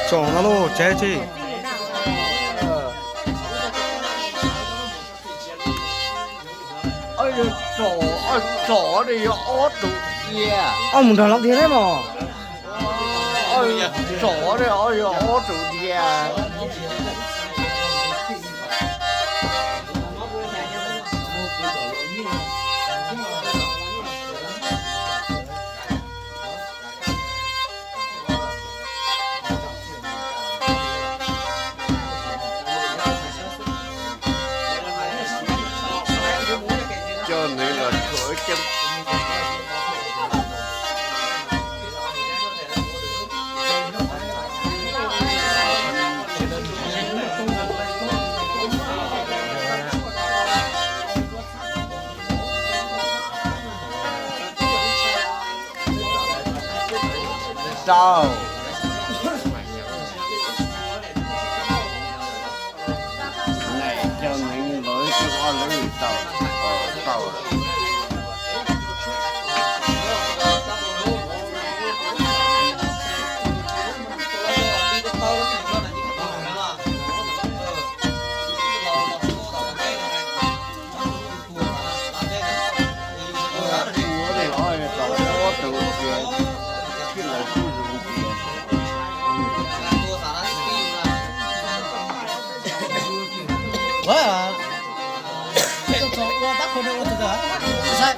Tsom no lauj, tsev tsi. Tsom, tsom ne yog ob tug tiag. Ob mus nrog lawv tiag thiab mog. Tsom ne yog ob tug tiag. Coj nws los tshuam wb coj. Tau. Nai coj nws los tshuam wb tau, tau. Ua, ua tab qhua ua tus saib.